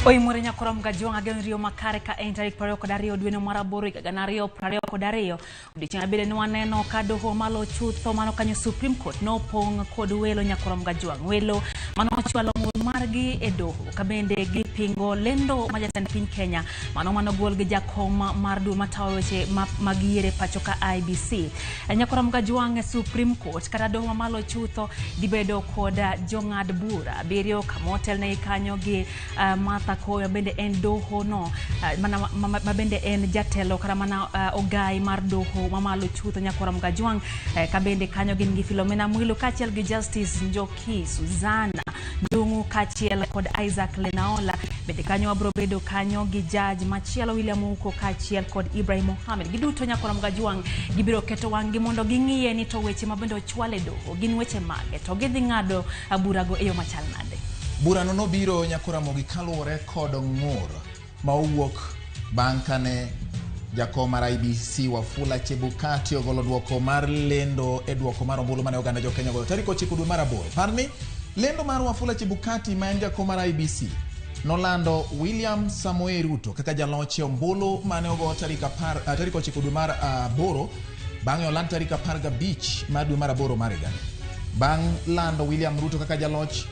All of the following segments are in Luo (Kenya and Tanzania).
Oimore nyakorom gajwang' ageno riyo makare ka en tarik 22 dweno mar aboro higa 2022. Odiochieng' abede ne waneno ka doho malo chutho mano kanyo Supreme Court nopong' kod welo nyakorom gajwang'. Welo mano ochwalo ng'ur margi e doho ka bende gipingo lendo ma jatend piny Kenya mano manogol gi jakom mar duol matayo weche mag yiero e pacho ka IEBC. Nyakorom gajwang' Supreme Court kata doho mamalo chutho dhi bedo kod jong'ad bura abiriyo kama otelnegi kanyo gi Martha Koome bende en doho no mana ma bende en jatelo kata mana ogai mar doho mamalo chutho Nyakorom Gajwang' ka bende kanyo gin gi Philomena Mwilu kaachiel gi Justice Njoki Suzana Ndung'u kaachiel kod Isaac Lenaola. Bende kanyo wabro bedo kanyo gi judge machielo William Ouko kaachiel kod Ibrahim Mohamed. Giduto Nyakorom Gajwang' gibiro keto wang'gi mondo ging'iye ni to weche ma bende ochwal e doho gin weche mage to gidhi ng'ado burago e yo machal nade. Burano nobiro Nyakoramogi kaluwore kod ng'ur ma owuok bang' kane jakom mar IEBC Wafula Chebukati ogolo duoko mar lendo e duoko mar ombulu mane oganda jo Kenya ogoyo tarik 9 dwe mar aboro. Par ni lendo mar Wafula Chebukati ma en jakom mar IEBC nolando William Samoei Ruto kaka jaloch e ombulu mane ogo tarik 9 dwe mar aboro, bang'e oland tarik 15 mar dwe mar aboro mar higani. Bang' lando William Ruto kaka jaloch,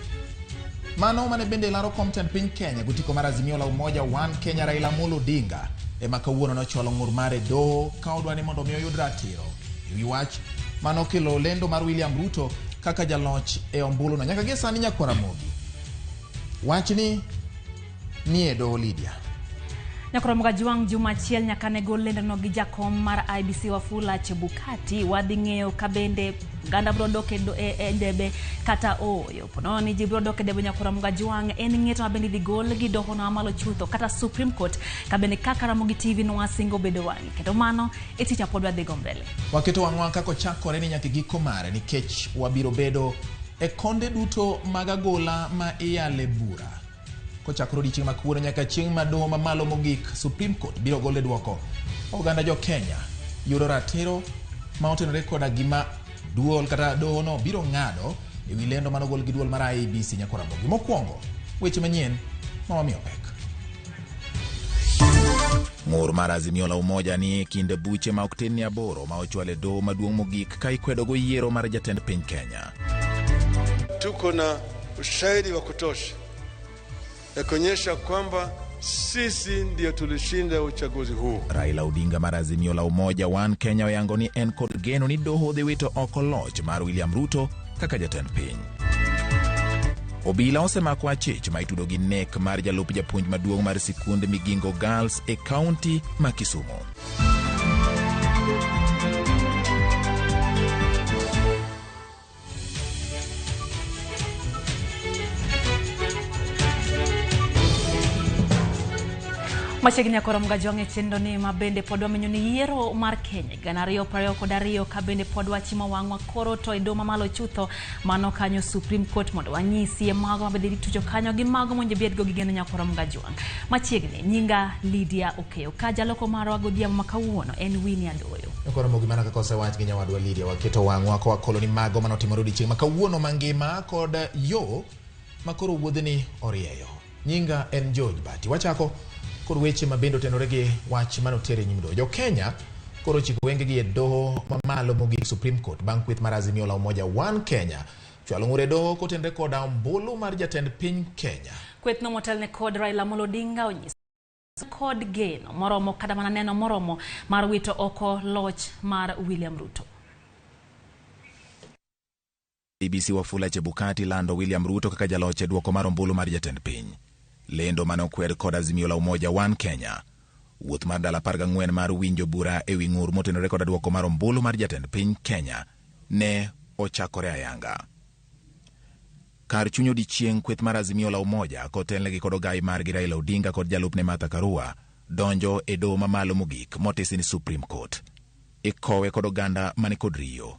mano mane bende laro kom tend piny Kenya gotiko mar Azimio la Umoja One Kenya Raila Amolo Odinga ema kawuono nochwalo ng'ur mare e doho ka odwa ni mondo mi oyud ratiro ewi wach mano kelo lendo mar William Ruto kaka jaloch e ombuluno. Nyaka gie sani Nyakwar Ramogi, wachni nie doho Lydia. Nyakorom Gajwang' juma achiel nyaka ne gol lendono gi jakom mar IEBC Wafula Chebukati. Wadhi ng'eyo ka bende oganda biro dok e debe kata ooyo. Ponono ni ji biro dok e debe Nyakorom Gajwang' en ng'eto ma bende idhi gol gi doho no mamalo chutho kata Supreme Court ka bende kaka Ramogi TV nwasingo bedo wang'e. Kendo mano e tich ma pod wadhi go mbele. Waketo wang'wa kaka ochakore ni nyaka giko mare nikech wabiro bedo e konde duto mag agola ma iyale bura. Kochakore odiechieng' ma kawuono nyaka chieng' ma doho mamalo mogik Supreme Court biro gole duoko, oganda jo Kenya yudo ratiro ma otenore koda gima duol kata doho no biro ng'ado e wi lendo manogol gi duol mar IEBC Nyakwar Ramogi. Mokwongo, weche manyien ma wamiyo pek. Ng'ur mar Azimio la Umoja ni e kind buche ma ok tin ni 8 ma ochwal e doho maduong' mogik ka ikwedogo yiero mar jatend piny Kenya. Tuko na ushahidi wa kutosha ya kuonyesha kwamba sisi ndio tulishinda uchaguzi huu. Raila Odinga mar Azimio la Umoja One Kenya oyango ni en kod geno ni doho dhi wito oko loch mar William Ruto kaka jatend piny. Obila osemako achich ma itudo gi nek mar jalup japuonj maduong' mar sikund Migingo Girls e kaunti ma Kisumu. Machiegni nyaka rom gajwang' e chenro ni ma bende pod wamenyo ni yiero mar Kenya 2022 ka bende pod wachimo wang'wa koro to e doho mamalo chutho mano kanyo Supreme Court mondo wanyisie mago ma bende ditucho kanyo gi mago monjo bedgo gi geno nyaka rom gajwang'. Machiegni nyinga Lydia Okeyo ka jaloko marwa godhiambo ma kawuono en Winnie Adoyo. Koro mogi mana kaka osewach gi nyawadwa Lydia, waketo wang'wa ka wakolo ni mago manotimore odiechieng' ma kawuono mangima kod yo ma koro wuodhni orieyo. Nyinga en George Bati. Wachako kod weche ma bende otenore gi wach manoter e nyim doho. Jo Kenya koro ochiko wengegi e doho mamalo mogik Supreme Court bang' kweth mar Azimio la Umoja One Kenya chwalo ng'ur e doho kotenore koda ombulu mar jatend piny Kenya. Kwethno motelne kod Raila Amolo Odinga onyiso kod geno moromo kata mana neno moromo mar wito oko loch mar William Ruto. IEBC Wafula Chebukati lando William Ruto kaka jaloch e duoko mar ombulu mar jatend piny. Lendo mane okwer kod Azimio la Umoja One Kenya. Wuoth mar ndalo 14 mar winjo bura e wi ng'ur motenore kod duoko mar ombulu mar jatend piny Kenya ne ochakore ayanga. Kar chuny odiechieng' kweth mar Azimio la Umoja kotelnegi kod ogai margi Raila Odinga kod jalupne Martha Karua donjo e doho mamalo mogik motisi ni Supreme Court. Ikowe kod oganda mani kod riyo.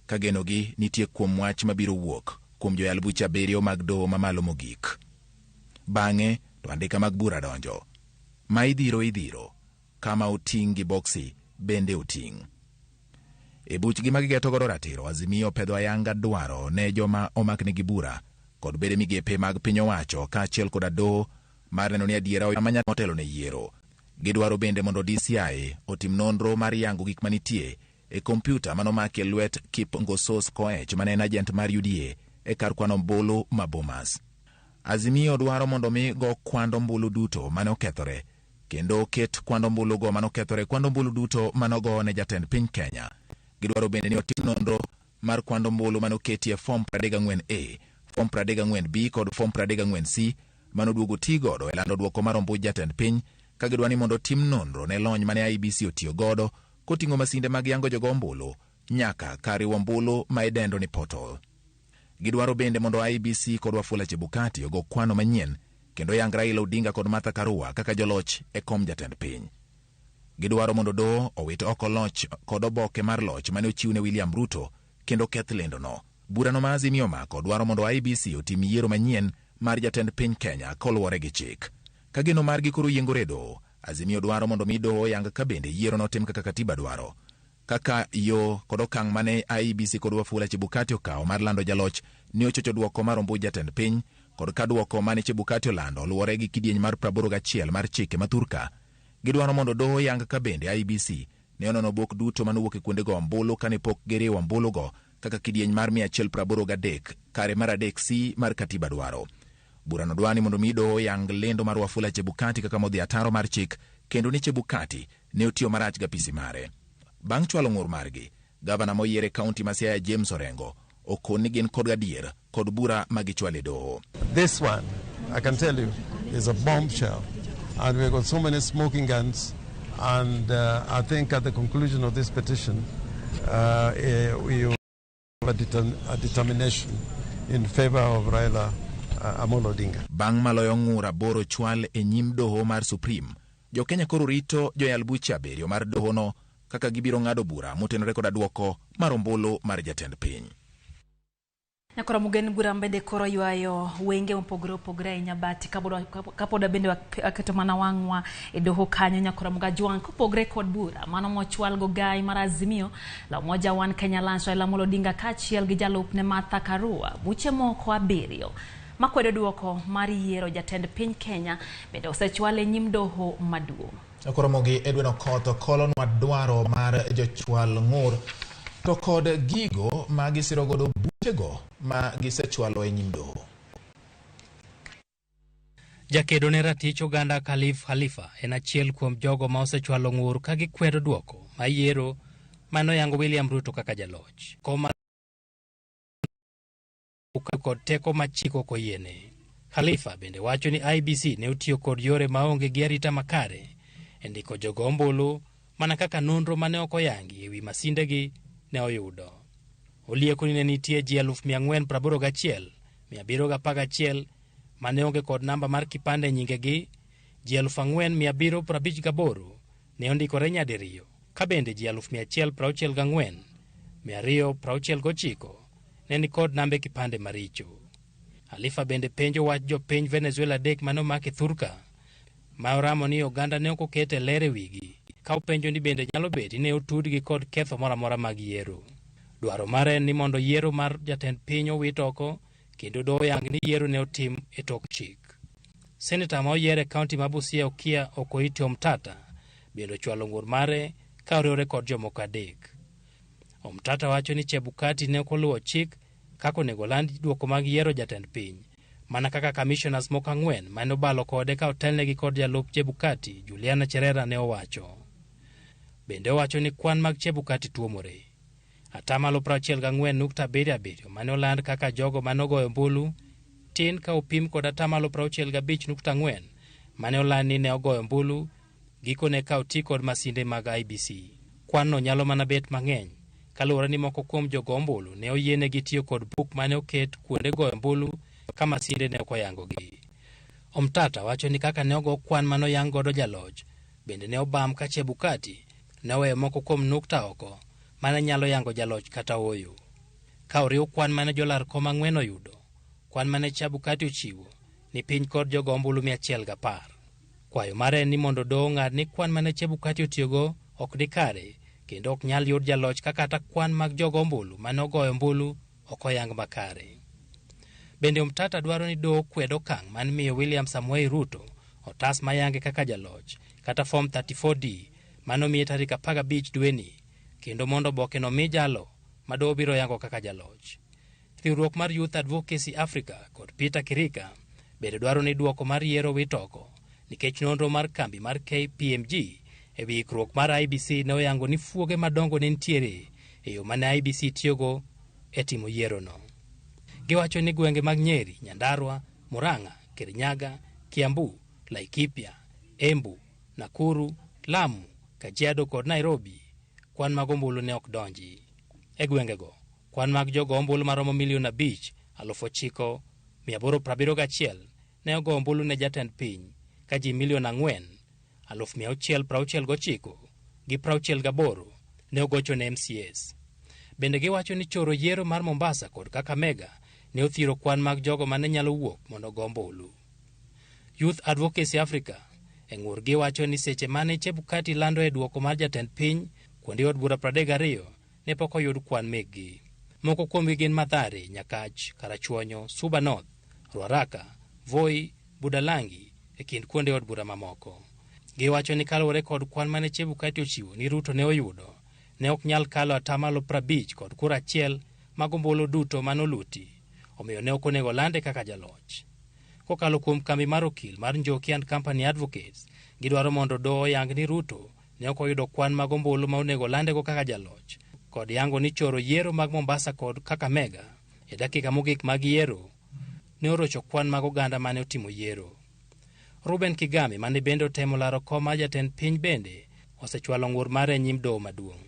Ka genogi nitie kuom wach mabiro wuok kuom joyal buche 7 mag doho mamalo mogik. Bang'e to andika mag bura donjo. Ma idhiro idhiro, kama oting' gi boksi bende oting'. E buchgi ma gigeto godo ratiro, Azimio pedho ayanga dwaro ne joma omaknegi bura kod bede migepe mag piny owacho kaachiel koda doho mar neno ni adiera manya motelo ne yiero. Gidwaro bende mondo DCI otim nonro mar yango gik manitie e kompyuta manomaki e lwet Kipng'osos Koech mane en ajent mar UDA e kar kwano ombulu ma Bomas. Azimio dwaro mondo mi go kwand ombulu duto mane okethore kendo ket kwand ombulu go mane okethore kwand ombulu duto manogo ne jatend piny Kenya. Gidwaro bende ni otim nonro mar kwand ombulu mane oketi e fom 34A, fom 34B kod fom 34C manoduogo ti godo e lando duoko mar ombuch jatend piny, ka gidwa ni mondo otim nonro ne lony mane IEBC otiyo godo koting'o masinde mag yango jogo ombulu nyaka kar riwo ombulu ma idendo ni portal. Gidwaro bende mondo IEBC kod Wafula Chebukati ogo kwano manyien kendo yang Raila Odinga kod Martha Karua kaka joloch e kom jatend piny. Gidwaro mondo doho owit oko loch kod oboke mar loch mane ochiw ne William Ruto kendo keth lendono. Burano ma Azimio omako dwaro mondo IEBC otim yiero manyien mar jatend piny Kenya koluwore gi chik. Ka geno margi koro yiengore e doho, Azimio dwaro mondo mi doho oyang ka bende yiero notim kaka katiba dwaro. Kaka yo kod okang' mane IEBC kod Wafula Chebukati okawo mar lando jaloch ne ochocho duoko mar ombuch jatend piny, kod ka duoko mane Chebukati olando luwore gi kidieny mar 81 mar chike ma thurka. Gidwaro mondo doho oyang ka bende IEBC ne onono bok duto manowuok e kuonde go ombulu kane pok giriwo ombulu go kaka kidieny mar 183 kare mar 3C mar katiba dwaro. Burano dwaro ni mondo mi doho oyang lendo mar Wafula Chebukati kaka modhi ataro mar chik kendo ni Chebukati ne otiyo marach gi apisi mare. Bang' chwalo ng'ur margi, gavana moyier e kaunti ma Siaya James Orengo okon ni gin kod adier kod bura ma gichwalo e doho. This one, I can tell you, is a bombshell, and we've got so many smoking guns, and I think at the conclusion of this petition, we have a determination in favor of Raila Amolo Odinga. Bang' maloyo ng'ur 8 chwal e nyim doho mar Supreme, jo-Kenya koro rito joyal buche 7 mar dohono kaka gibiro ng'ado bura motenore koda duoko mar ombulu mar jatend piny. Nyakoro mugen bura bende koro ywayo wenge mopogore opogore ahinya bati kapoda bende waketo mana wang'wa e doho kanyo. Nyakoro Mugajwang' kopogre kod bura mano mochwal go gai mar Azimio la Umoja One Kenya Alliance Raila Amolo Odinga kaachiel gi jalupne Martha Karua, buche moko 7 makwedo duoko mar yiero jatend piny Kenya bende osechwal e nyim doho maduong'. Nyakoromogi Edwin Okoth kolonwa dwaro mar jochwal ng'ur to kod gigo ma gisiro godo buchego ma gisechwalo e nyim doho. Jakedo ne ratich oganda Khalif Khalifa en achiel kuom jogo ma osechwalo ng'ur ka gikwedo duoko ma yiero manoyango William Ruto kaka jaloch. Koma kod teko ma chik ok oyiene. Khalifa bende wacho ni IEBC ne otiyo kod yore maonge gi arita makare e ndiko jogo ombulu mana kaka nonro mane ok oyangi ewi masindegi ne oyudo. Olieko ni ne nitie ji 481,711 mane onge kod namba mar kipande e nyingegi, ji 4,758 ne ondikore nyadiriyo, ka bende ji 164,269 ne ni kod nambe kipande maricho. Khalifa bende penjo wach jopiny Venezuela 3 mane omaki thurka, ma oramo ni oganda ne ok oket e ler e wigi, ka openjo ni bende nyalo bet ni ne otudgi kod ketho moro amora mag yiero. Dwaro mare en ni mondo yiero mar jatend piny owit oko kendo doho oyang ni yiero ne otim e tok chik. Seneta ma oyier e kaunti ma Busia Okia Okoiti Omtata bende ochwalo ng'ur mare ka oriwore kod jomoko 3. Omtata wacho ni Chebukati ne ok oluwo chik kaka onego oland duoko mag yiero jatend piny, mana kaka commissioners moko 4 mane obalo kode ka otelnegi kod jalup Chebukati Juliana Cherera ne owacho. Bende owacho ni kwan mag Chebukati tuomore. 64.77% mane oland kaka jogo mane ogoyo ombulu tin ka opim kod 65.4% mane oland ni ne ogoyo ombulu gikone ka oti kod masinde mag IEBC. Kwan no nyalo mana bet mang'eny kaluwore ni moko kuom jogo ombulu ne oyienegi tiyo kod buk mane oket kuonde goyo ombulu ka masinde ne ok oyangogi. Omtata wacho ni kaka ne ogo kwan mane oyang godo jaloch bende ne obam ka Chebukati ne oweyo moko kuom nukta oko mane nyalo yango jaloch kata ooyo. Ka oriw kwan mane jolar kom 4 oyudo, kwan mane Chebukati ochiwo ni piny kod jogo ombulu 110. Kwayo mare en ni mondo doho ong'ad ni kwan mane Chebukati otiyogo ok ni kare kendo ok nyal yud jaloch ka kata kwan mag jogo ombulu mane ogoyo ombulu ok oyang makare. Bende Omtata dwaro ni doho kwed okang' mar miyo William Samoei Ruto otas mayange kaka jaloch kata Form 34D manomiye tarik 15 dweni kendo mondo oboke no mi jalo ma doho biro yango kaka jaloch. Riwruok mar Youth Advocacy Africa kod Peter Kirika bende dwaro ni duoko mar yiero wit oko nikech nonro mar kambi mar KPMG e wi ikruok mar IEBC ne oyango ni fuoge madongo ne nitiere e yo mane IEBC tiyogo e timo yierono. Giwacho ni gwenge mag Nyeri, Nyandarua, Murang'a, Kirinyaga, Kiambu, Laikipia, Embu, Nakuru, Lamu, Kajiado kod Nairobi kwan mag ombulu ne ok donji. E gwengego, kwan mag jogo ombulu maromo 5,009,871 ne ogo ombulu ne jatend piny ka ji 4,669,068 ne ogocho ne MCAs. Bende giwacho ni choro yiero mar Mombasa kod Kakamega ne othiro kwan mag jogo mane nyalo wuok mondo ogo ombulu. Youth Advocacy Africa e ng'ur giwacho ni seche mane Chebukati lando e duoko mar jatend piny kuonde od bura 32 ne pok oyud kwan mekgi. Moko kuomgi gin Mathare, Nyakach, Karachuonyo, Suba North, Ruaraka, Voi, Budalangi e kind kuonde od bura mamoko. Giwacho ni kaluwore kod kwan mane Chebukati ochiwo ni Ruto ne oyudo, ne ok nyal kalo atamalo 50 kod kura achiel mag ombulu duto manoluti, omiyo ne ok onego lande kaka jaloch. Kokalo kuom kambi mar okil mar Njoki and Company Advocates, gidwaro mondo doho oyang ni Ruto ne ok oyudo kwan mag ombulu ma onego landego kaka jaloch, kod yango ni choro yiero mag Mombasa kod Kakamega e dakika mogik mag yiero ne orocho kwan mag oganda mane otimo yiero. Ruben Kigame mane bende otemo laro kom mar jatend piny bende osechwalo ng'ur mare e nyim doho maduong'.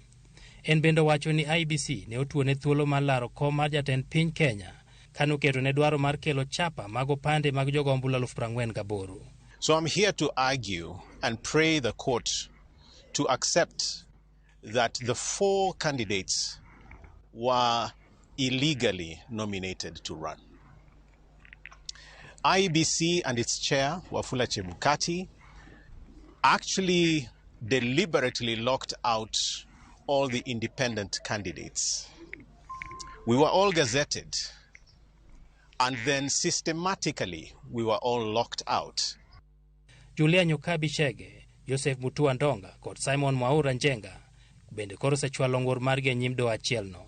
En bende owacho ni IEBC ne otuone thuolo mar laro kom mar jatend piny Kenya kanoketo ne dwaro mar kelo chapa mag opande mag jogo ombulu 48,000. So I'm here to argue and pray the court to accept that the 4 candidates were illegally nominated to run. IEBC and its chair, Wafula Chebukati, actually deliberately locked out all the independent candidates. We were all gazetted, and then systematically we were all locked out. Julia Nyokabi Chege, Joseph Mutua Ndonga kod Simon Mwaura Njenga bende koro osechwalo ng'ur margi e nyim doho achielno.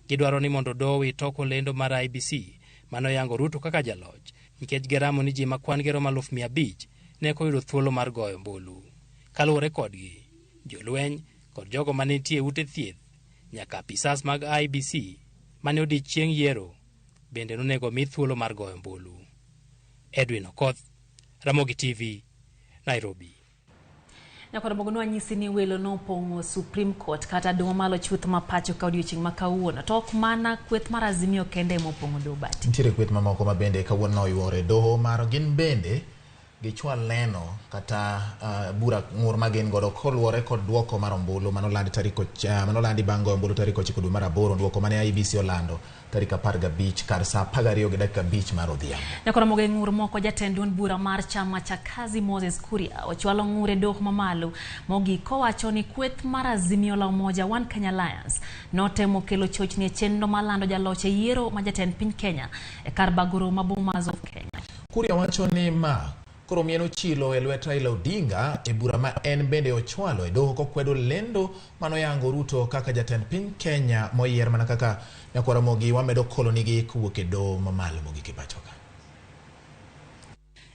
Gidwaro ni mondo doho owit oko lendo mar IEBC manoyango Ruto kaka jaloch nikech giramo ni ji ma kwan gi romo 500,000 ne ok oyudo thuolo mar goyo ombulu. Kaluwore kodgi, jolweny kod jogo mane nitie e ute thieth nyaka apisas mag IEBC mane odich chieng' yiero bende nonego mi thuolo mar goyo ombulu. Edwin Okoth, Ramogi TV, Nairobi. Nyakwar Mogo nwanyisi ni welo nopong'o Supreme Court kata doho malo chuth ma pacho ka odiochieng' ma kawuono. To ok mana kweth mar Azimio kende emopong'o doho bati. Nitiere kweth mamoko ma bende kawuono oyuore doho mar gin bende gichwal neno kata bura ng'ur ma gin godo koluwore kod duoko mar ombulu manolandi tarik manolandi bang' goyo ombulu tarik 9 dwe mar aboro, duoko mane IEBC olando tarik 15 kar saa 12:05 mar odhiambo. Nyakwar Mogo e ng'ur moko jatend duond bura mar chama cha Kazi Moses Kuria ochwalo ng'ur e doho mamalo mogik kowacho ni kweth mar Azimio la Umoja One Kenya Alliance notemo kelo chochni e chenro mar lando jaloch e yiero ma jatend piny Kenya e kar bago romo ma Bomas of Kenya. Kuria wacho ni ma koro mieno chilo e lwet Raila Odinga e bura ma en bende ochwalo e doho kokwedo lendo manoyango Ruto kaka jatend piny Kenya moyier mana kaka Nyakwar Ramogi wamedo kolonigi kowuok e doho mamalo mogik e pacho ka.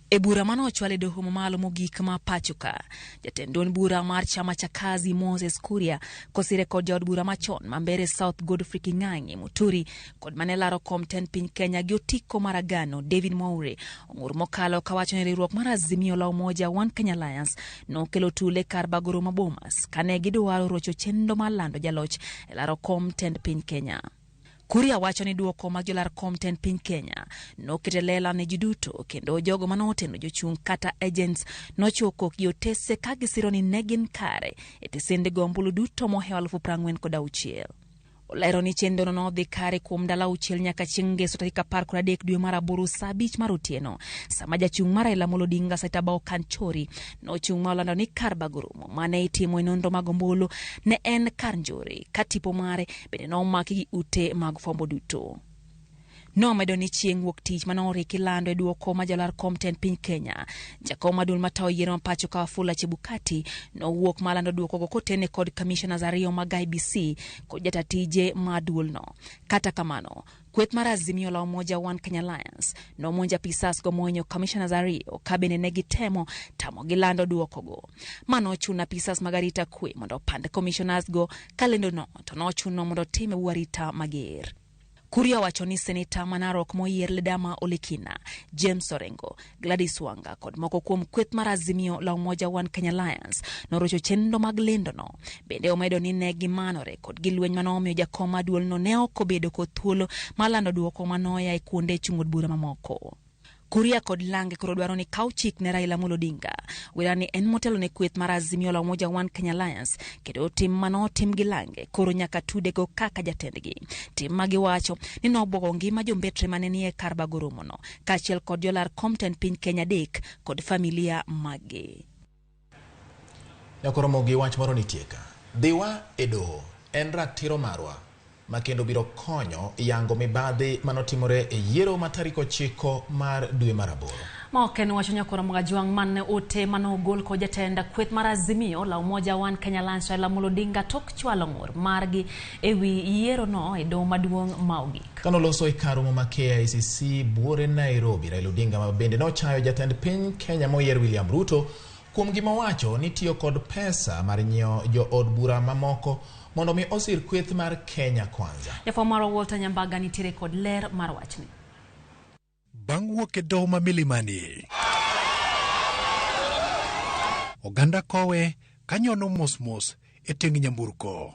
E bura mane ochwal e doho mamalo mogik ma pacho ka, jatend duond bura mar chama cha Kazi Moses Kuria kosire kod jaod bura machon ma Mbeere South Godfrey King'ang'i Muturi kod mane laro kom tend piny Kenya gi otiko mar agano David Mwaure ong'ur mokalo kawacho ni riwruok mar Azimio la Umoja One Kenya Alliance nokelo tule kar bago romo Bomas kane gidwaro rocho chenro mar lando jaloch e laro kom tend piny Kenya. Kuria wacho ni duoko mag jolar kom tend piny Kenya noketo e lela ne ji duto kendo jogo manoteno jochung' kata agents nochiwo kok gi otese ka gisiro ni ne gin kare e tesende go ombulu duto mohewo 46,000. Olero ni chenrono nodhi kare kuom ndalo 6 nyaka chieng' ngeso tarik 13 dwe mar aboro saa 5 mar otieno sama jachung' mar Raila Amolo Odinga Saitabao Kanchori nochung' ma olando ni kar bago romo mane itimo e nonro mag ombulu ne en kar njore ka tipo mare bende nomaki gi ute mag fwambo duto. Nomedo ni chieng' wuok tich mane oriki lando e duoko ma jalar kom tend piny Kenya. Jakom maduong' matayo yiero ma pacho ka Wafula Chebukati nowuok malando duokogo kotene kod commissioners ariyo mag IEBC kod jata tije ma duolno. Kata kamano, kweth mar Azimio la Umoja One Kenya Alliance nomonjo apisas go mohinyo commissioners ariyo ka bende ne gitemo tamogi lando duokogo. Mano ochuno apisas mag arita kwe mondo opand commissioners go ka lendono to nochuno mondo otim e bwo arita mager. Kuria wacho ni seneta ma Narok moyier Ledama Olekina, James Orengo, Gladys Wanga kod moko kuom kweth mar Azimio la Umoja One Kenya Alliance norocho chenro mag lendono. Bende omedo ni ne gimanore kod gilweny manomiyo jakom ma duolno ne ok obedo kod thuolo mar lando duoko manoya e kuonde chung' od bura mamoko. Kuria kod Lange koro dwaro ni kaw chik ne Raila Amolo Odinga wera ni en motelo ne kweth mar Azimio la Umoja One Kenya Alliance kendo tim manotim gi Lange koro nyaka tudego kaka jatendgi. Tim ma giwacho ni nobwogo ngima jombetre mane nie kar bago romono kaachiel kod jolar kom tend piny Kenya adek kod familia maggi. Nyakoromo gi wach moro nitie ka. Dhiwa e doho en ratiro marwa ma kendo biro konyo yango mibadhi manotimore e yiero ma tarik 9 mar dwe mar aboro. Ma ok en wacho nyakoro Magajwang' man ote manogol kod jatend kweth mar Azimio la Umoja One Kenya Alliance Raila Amolo Odinga tok chwalo ng'ur margi ewi yiero no e doho maduong' ma ogik. Kanoloso e kar romo ma KICC buore Nairobi, Raila Odinga ma bende nochayo jatend piny Kenya moyier William Ruto kuom gima owacho ni tiyo kod pesa mar nyiewo jo od bura mamoko mondo mi osir kweth mar Kenya Kwanza. Jafwambo marwa Walter Nyambaga nitiere kod ler mar wachni. Bang' wuok e doho ma Milimani, oganda kowe kanyono mos mos e teng nyamburko.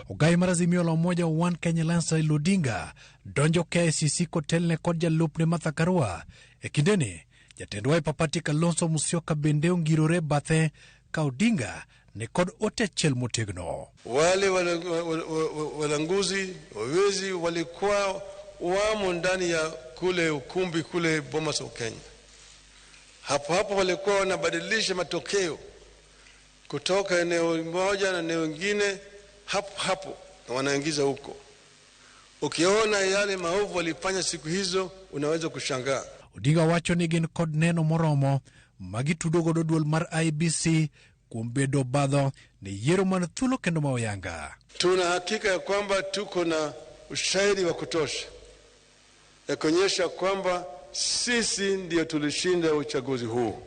Ogai mar Azimio la Umoja One Kenya Alliance Raila Odinga donjo KICC kotelne kod jalupne Martha Karua. E kindeni, jatend Wiper Party Kalonzo Musyoka bende ongirore bathe ka Odinga ni kod ote achiel motegno. Wale walanguzi wawezi walikuwa wamo ndani ya kule ukumbi kule Bomas of Kenya. Hapo hapo walikuwa wanabadilisha matokeo kutoka eneo moja na eneo lingine hapo hapo na wanaingiza huko. Ukiona yale maovu walifanya siku hizo, unaweza kushangaa. Odinga wacho ni gin kod neno moromo ma gitudo godo duol mar IEBC kuom bedo obadho ne yiero man thuolo kendo ma oyanga. Tuna hakika ya kwamba tuko na ushahidi wa kutosha ya kuonyesha kwamba sisi ndio tulishinda uchaguzi huu.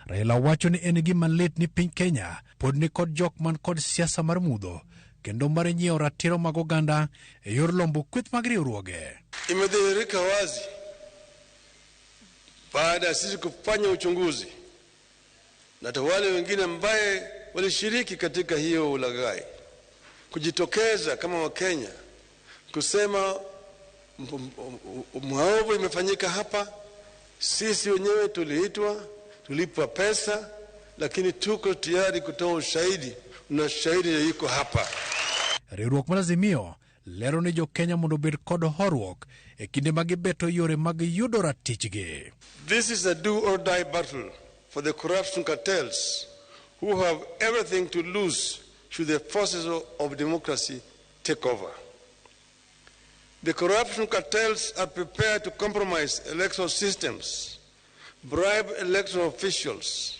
Raila wacho ni en gima lit ni piny Kenya pod ni kod jok man kod siasa mar mudho kendo mar nyiewo ratiro mag oganda e yor lombo kweth mag riwruoge. Imedhihirika wazi baada ya sisi kufanya uchunguzi na hata wale wengine ambaye walishiriki katika hiyo ulaghai kujitokeza kama Wakenya kusema maovu imefanyika hapa. Sisi wenyewe tuliitwa, tulipwa pesa, lakini tuko tayari kutoa ushahidi na shahidi yuko hapa. Riwruok mar Azimio lero ni jo-Kenya mondo obed kod horuok e kinde ma gibeto yore mag yudo ratichgi. This is a do or die battle for the corruption cartels who have everything to lose should the forces of democracy take over. The corruption cartels are prepared to compromise electoral systems, bribe electoral officials,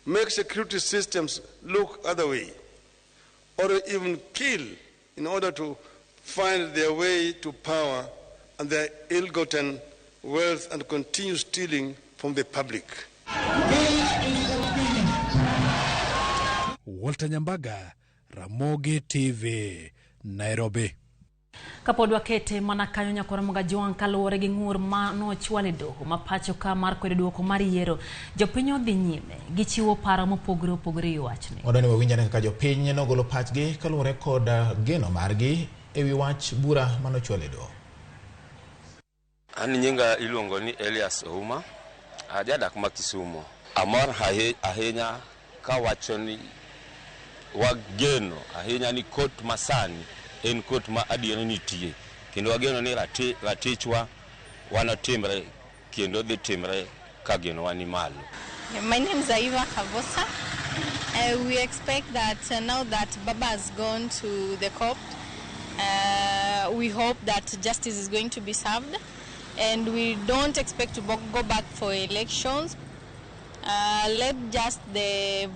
make security systems look other way, or even kill in order to find their way to power and their ill-gotten wealth and continue stealing from the public. Walter Nyambaga, Ramogi TV, Nairobi. Kapod wakete mana kanyo nyakora Magajwang' kaluwore gi ng'ur ma nochwal e doho ma pacho ka mar kwedo duoko mar yiero, jopiny odhi nyime gichiwo paro mopogore opogore e wachni. Wadwa ni wawinj ane kaka jopiny nogolo pachgi kaluwore kod geno margi ewi wach bura manochwal e doho. An nyinga iluongo ni Elias Ouma, ajadak ma Kisumu. Amor ahinya kawacho ni wageno ahinya ni court masani en court ma adieri nitie kendo wageno ni ratichwa wanotimre kendo dhi timre ka genowa ni malo. My name is Aiva Kavosa. We expect that now that Baba has gone to the court, We hope that justice is going to be served, and we don't expect to go back for elections. Let just the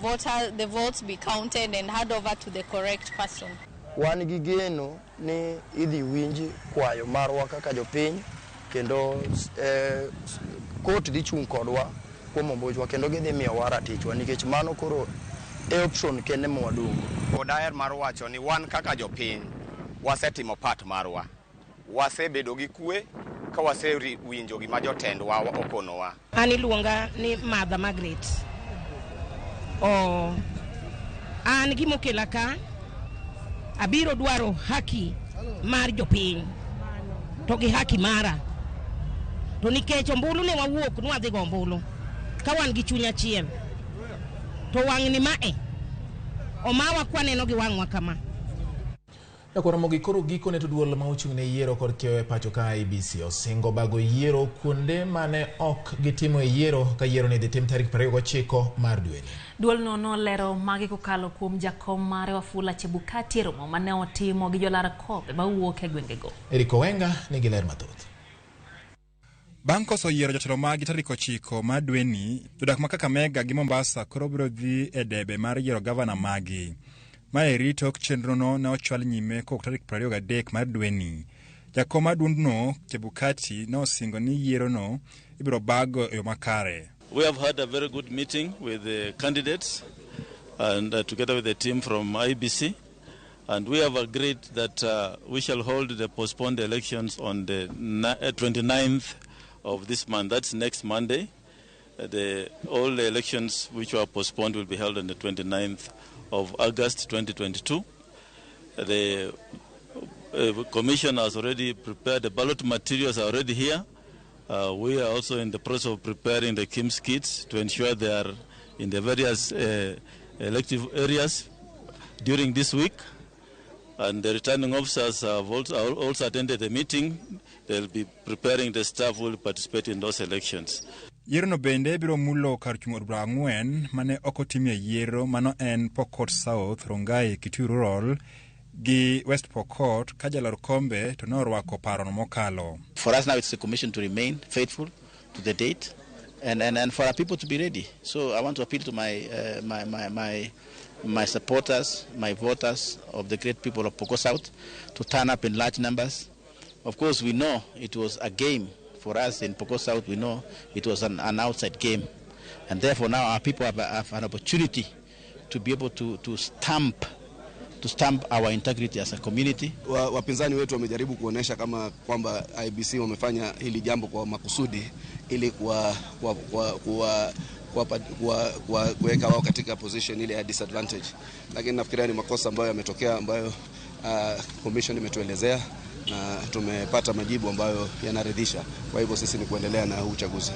votes be counted and hand over to the correct person. Wan gi geno ni idhi winj kwayo marwa kaka jopiny kendo court dhi chung' kodwa kuom ombuchwa kendo gidhi miyowa ratichwa nikech mano koro e option kende ma wadong'. Daher mar wacho ni wan kaka jopiny wasetimo part marwa, wasebedo gi kwe ka wasewinjo gima jotendwa okonowa. An iluonga ni Martha Margaret. O an gimokela ka abiro dwaro haki mar jopiny to gi haki mara, to nikech ombulu ne wawuok nwadhi go ombulu ka wan gi chuny achiel, to wang'ni mae omawa kwaneno gi wang'wa kama. Nyakwar Ramogi, koro gikone to duol ma ochung' ne yiero kod kiewo e pacho ka IEBC osingo bago yiero kuonde mane ok gitimo e yiero ka yiero ni idhi tim tarik 29 mar dweni. Duolno nolero magi kokalo kuom jakom mare Wafula Chebukati e romo mane otimo gi jolar kombe mawuok e gwengego. Eric Owenga nigi ler mathoth. Bang' koso yiero jotelo magi tarik 9 mar dweni, jodak ma Kakamega gi Mombasa koro biro dhi e debe mar yiero gavana magi. Maeri tok chenrono ne ochwal nyime kowuok tarik 23 mar dweni. Jakom mar duondno Chebukati ne osingo ni yierono ibiro bago e yo makare. We have had a very good meeting with the candidates and together with the team from IEBC, and we have agreed that we shall hold the postponed elections on the 29th of this month. That's next Monday. All the elections which were postponed will be held on the 29th of August 2022. The commission has already prepared, the ballot materials are already here. We are also in the process of preparing the KIEMS kits to ensure they are in the various elective areas during this week. And the returning officers have also attended the meeting. They'll be preparing the staff who will participate in those elections. Yierono bende biro mulo kar chung' od bura 4 mane ok otimie yiero, mano en Pokot South, Rongai, Kitui Rural gi West Pokot, ka jalor kombe to ne orwako parono mokalo. For us now, it's the commission to remain faithful to the date and for our people to be ready. So I want to appeal to my supporters, my voters of the great people of Pokot South to turn up in large numbers. Of course, we know it was a game for us in Pokot South. We know it was an outside game. And therefore now our people have an opportunity to be able to stamp our integrity as a community. Wapinzani wetu wamejaribu kuonesha kama kwamba IEBC wamefanya hili jambo kwa makusudi ili kuweka wao katika position ile ya disadvantage, lakini nafikiria ni makosa ambayo yametokea ambayo commission imetuelezea na tumepata majibu ambayo yanaridhisha. Kwa hivyo sisi ni kuendelea na huu uchaguzi.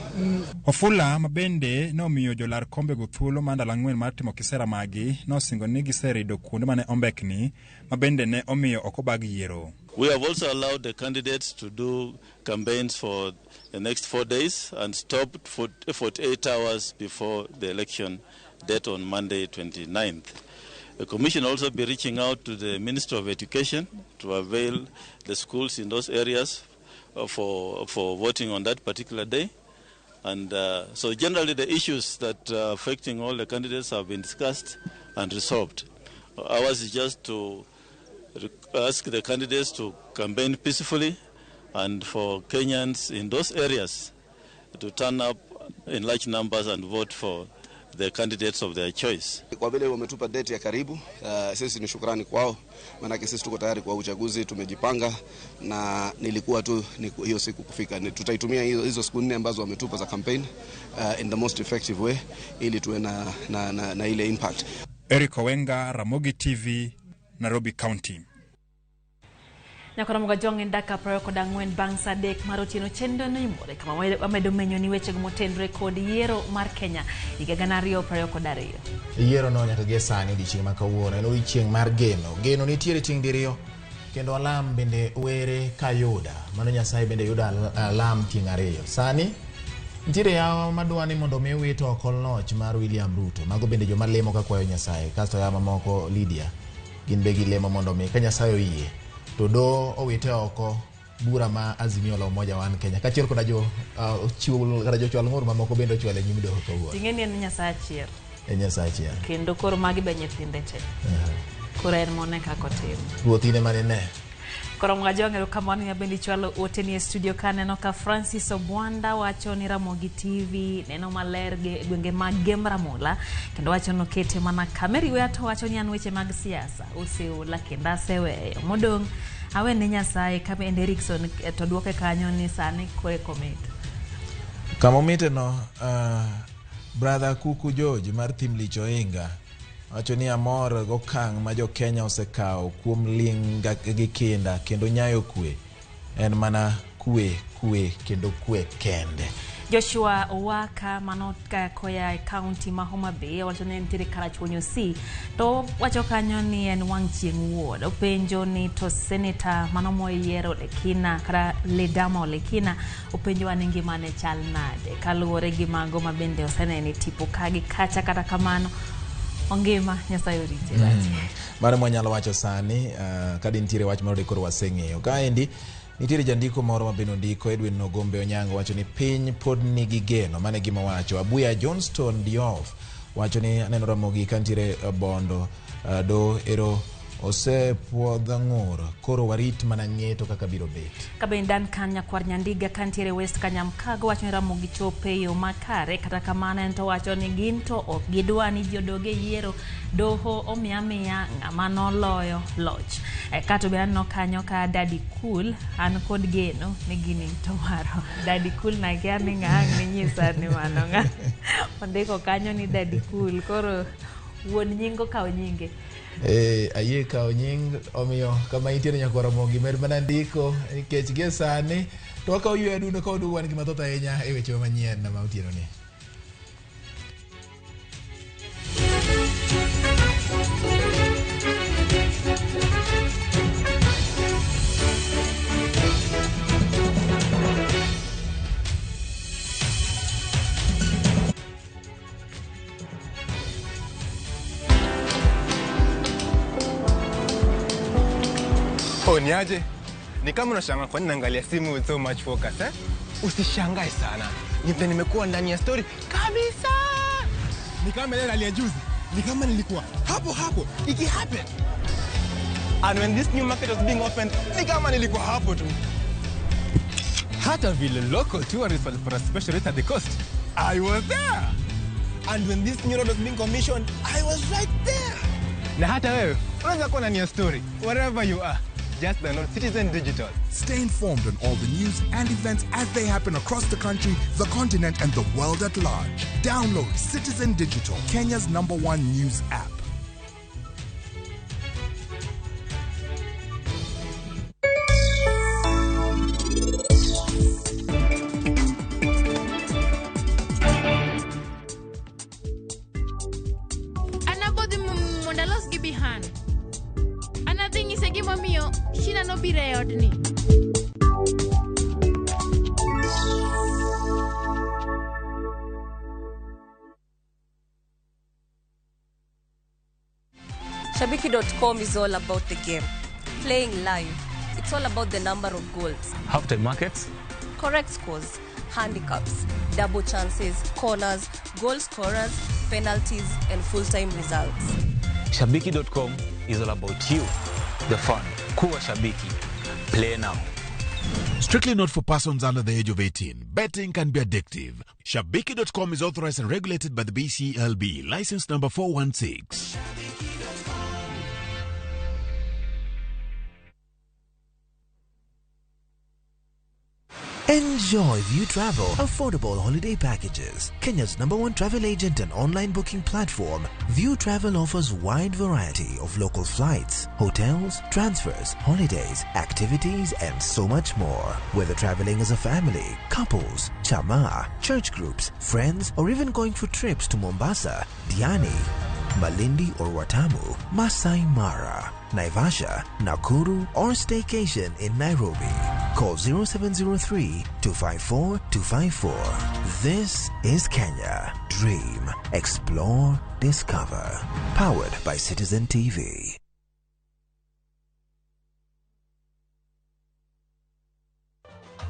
Wafula mabende nomiyo jolar kombego thuolo mar ndalo 4 mar timo kisera magi nosingo ni giserido kuonde mane ombekni mabende ne omiyo ok obag yiero. We have also allowed the candidates to do campaigns for the next 4 days and stopped for 48 hours before the election date on Monday 29th. The Commission will also be reaching out to the Minister of Education to avail the schools in those areas for voting on that particular day. And so generally the issues that are affecting all the candidates have been discussed and resolved. Ours is just to ask the candidates to campaign peacefully and for Kenyans in those areas to turn up in large numbers and vote for the candidates of their choice. Kwa vile wametupa date ya karibu, sisi ni shukrani kwao, maanake sisi tuko tayari kwa uchaguzi, tumejipanga na nilikuwa tu ni hiyo siku kufika. Tutaitumia hizo siku 4 ambazo wametupa za campaign in the most effective way ili tuwe na ile impact. Eric Owenga, Ramogi TV, Nairobi County. Nyakora Jong en dakika 24 bang' sa 3 mar otieno. Chenro no imore kama wamedo menyo ni wechego motenore kod yiero mar Kenya higa 2022. Yiero no nyaka gie sani odiochieng' ma kawuono en odiochieng' mar geno. Geno nitiere chieng' diriyo kendo alam bende were kayuda. Mano Nyasaye bende yudo alam tieng' ariyo. Sani nitiere yawa madwa ni mondo mi wit oko loch mar William Ruto. Mago bende joma lemo ka kwayo Nyasaye. Kasto yawa mamoko Lydia gin be gilemo mondo mi ka Nyasaye oyie To do owite oko bura ma Azimio la Umoja One Kenya kaachiel koda jo chiwo kata jochwal ng'ur mamoko bende ochwalo e nyim doho kawuono. Ting'e ni en Nyasaye achiel. En Nyasaye achiel. Kendo koro magi be nyithinde te. Koro en mone kaka otimo. Ruoth in ema nine. Koro Mwajwang' erokamano ya bende ichwalo ote ni e studio kaneno ka Francis Obwanda wacho ni Ramogi TV neno maler e gwenge mag Gem Ramola kendo wacho nokete mana Kameri Weya to wacho ni an weche mag siasa oseola kendo aseweyo modong' awene Nyasaye ka bende Erikson to duoke kanyo ni sani kore komit. Kama omite no brother Kuku George mar Thim Lich Oinga wacho ni amor gokang' ma jo Kenya osekawo kuom ling' gi kinda kendo nyayo kwe en mana kwe kwe kendo kwe kende. Joshua Owaka mano koya e county ma Homa Bay wacho ni nitiere Karachuonyo C to wacho kanyo ni en wang' chieng' wuod openjo ni to senator mano moyiero Olekina kata Ledama Olekina openjo ni ngimane chal nade kaluwore gi mago ma bende osenene tipo ka gi kacha kata kamano ongima Nyasaye orite. Mano mwanyalo wacho sani ka dintiere wach moro koro waseng'eyo. Kaendi nitiere jandiko moro ma bende ondiko Edwin Ogombe Onyango wacho ni piny pod nigi geno. Mano e gima wacho. Abuya Johnston Diof wacho ni aneno Ramogi ka nitiere Bondo do ero osepuodh ng'ur koro warit mana ng'eto kaka biro bet. Ka bende Duncan Nyakwar Nyandiga ka nitiere West Kanyamkago wacho ni Ramogi chopo e yo makare kata kamano en to wacho ni gin to ok gidwa ni ji odog e yiero doho omiya miya ng'ama noloyo loch. Kato be aneno kanyo ka Daddy Cool an kod geno ni gini to maro Daddy Cool nakia ni ng'a ang' ninyisa ni mano ng'a ondiko kanyo ni Daddy Cool koro wuon nying okawo nyinge. Ayie kawo nying omiyo kama intiere nyakwar Ramogi med mana ndiko nikech gie sani to wakawo yweyo adundo ka waduogo wan gi mathoth ahinya e weche manyien ma otieno ni. Oh, niaje? Ni kama unashangaa kwa nini naangalia simu with so much focus, eh? Usishangae sana. Ni vile nimekuwa ndani ya story kabisa. Ni kama ile ya juzi. Ni kama nilikuwa hapo hapo iki happen. And when this new market was being opened, ni kama nilikuwa hapo tu. Hata vile local tourists walipata special rate at the coast, I was there. And when this new road was being commissioned, I was right there. Na hata wewe unaweza kuwa ndani ya story wherever you are. Just download Citizen Digital. Stay informed on all the news and events as they happen across the country, the continent, and the world at large. Download Citizen Digital, Kenya's #1 news app. Anabodhi mondo alos gi Bihan. Anadhi nyise gimomiyo Shina nobiro e odni. Shabiki.com is all about the game. Playing live. It's all about the number of goals. Halftime markets. Correct scores, handicaps, double chances, corners, goal scorers, penalties, and full-time results. Shabiki.com is all about you, the fun. Kuwa Shabiki. Play now. Strictly not for persons under the age of 18. Betting can be addictive. Shabiki.com is authorized and regulated by the BCLB. License number 416. Enjoy View Travel affordable holiday packages. Kenya's #1 travel agent and online booking platform, View Travel offers wide variety of local flights, hotels, transfers, holidays, activities, and so much more. Whether traveling as a family, couples, chama, church groups, friends, or even going for trips to Mombasa, Diani, Malindi or Watamu, Masai Mara, Naivasha, Nakuru, or staycation in Nairobi. Call 0703 254 254. This is Kenya. Dream, explore, discover. Powered by Citizen TV.